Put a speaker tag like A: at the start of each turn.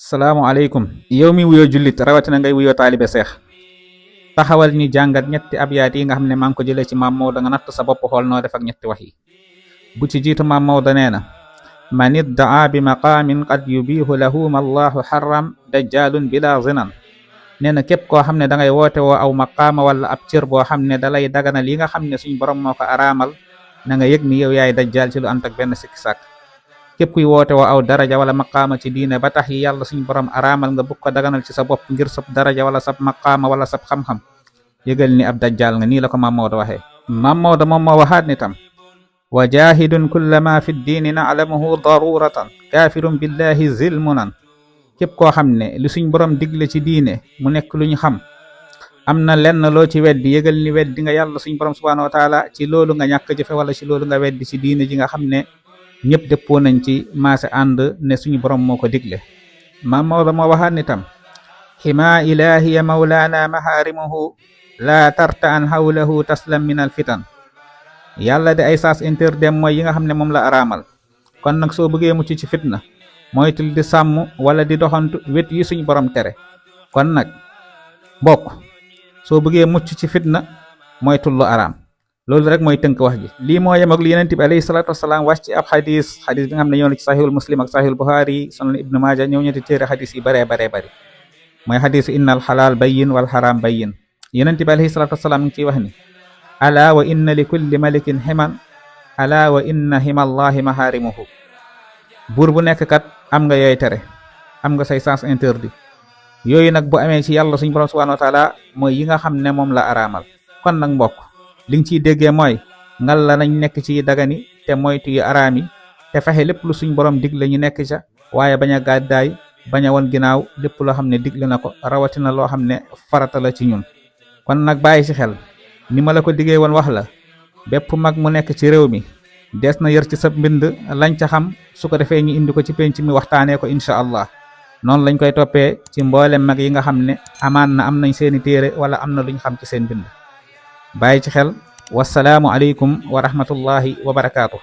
A: salaamualeykum yow mi wuyoo jullit rawatina ngay wuyoo taalibe seex taxawal ñu jàngat ñetti abyaat yi nga xam ne maa ngi ko jëlee ci maam Maodo nga natt sa bopp xool noo def ak ñetti wax yi bu ci jiitu maam Maodo nee na man iddaa bi maqaamin qad yubiihu lahu ma allahu xaram dajjaalun bila zinan nee na képp koo xam ne da ngay woote woo aw maqaama wala ab cër boo xam ne dalay daganal yi nga xam ne suñ borom moo ko araamal na nga yëg ni yow yaay dajjaal ci lu ànd ak benn sikki sàkk képp kuy woote woo aw daraja wala maqaama ci diine ba tax yi yàlla suñ borom araamal nga bugg ko daganal ci sa bopp ngir sab daraja wala sab maqaama wala sab xam-xam yëgal ni ab dajjal nga nii la ko maam Maodo waxee maam Maodo moom moo waxaat ni tam wa jahidun kulla ma fi ddiini na'lamuhu daruratan kaafirun billahi zilmunan képp koo xam ne lu suñ borom digle ci diine mu nekk lu ñu xam am na lenn loo ci weddi yëgal ni weddi nga yàlla suñ borom subhanahu wa taala ci loolu nga ñàkk jëfe wala ci loolu nga weddi ci diine ji nga xam ne ñëpp dëppoo nañ ci maase ànd ne suñu borom moo ko digle maam Maodo moo waxaat ni tam xima ilahiya mawlaana maharimuhu laa tarta an hawlahu taslam min al fitan yàlla de ay sens interdit mooy yi nga xam ne moom la araamal kon nag soo bëggee mucc ci fitna moytul di sàmm wala di doxantu wet yi suñu borom tere kon nag bokk soo bëggee mucc ci fitna moytul lu araam loolu rek mooy tënk wax ji lii moo yem ak lu Yonent bi alayhi salaatu wasalaam wax ci ab xadis bi nga xam ne ñëw na ci sahihul muslim ak sahihul buxaari sunan ibnu maaja ñëw ñetti téere xadis yi baree bari mooy xadisu innal xalaal bayyin wal xaraam bayyin Yonent bi alayhi salaatu wasalaam ngi ciy wax ni alaa wa inna li kulli malikin ximan alaa wa inna himallahi maharimuhu buur bu nekk kat am nga yooy tere am nga say sens interdit yooyu nag bu amee ci yàlla suñu borom subhanahu wa taala mooy yi nga xam ne moom la araamal kon nag mbokk li nga ciy déggee mooy ngal la nañ nekk ci dagani te moytu yu araam yi te fexe lépp lu suñ borom digle ñu nekk ca waaye bañ a gàddaay bañ a won ginnaaw lépp loo xam ne digle na ko rawatina loo xam ne farata la ci ñun kon nag bàyyi ci xel ni ma la ko diggee woon wax la bépp mag mu nekk ci réew mi dees na yër ci sa mbind lañ ca xam su ko defee ñu indi ko ci penc mi waxtaanee ko incha allah noonu lañ koy toppee ci mboolem mag yi nga xam ne amaan na am nañ seeni téere wala am na luñ xam ci seen bind bàyyi ci xel wasalaamu aleykum wa rahmatullahi wa barakaatu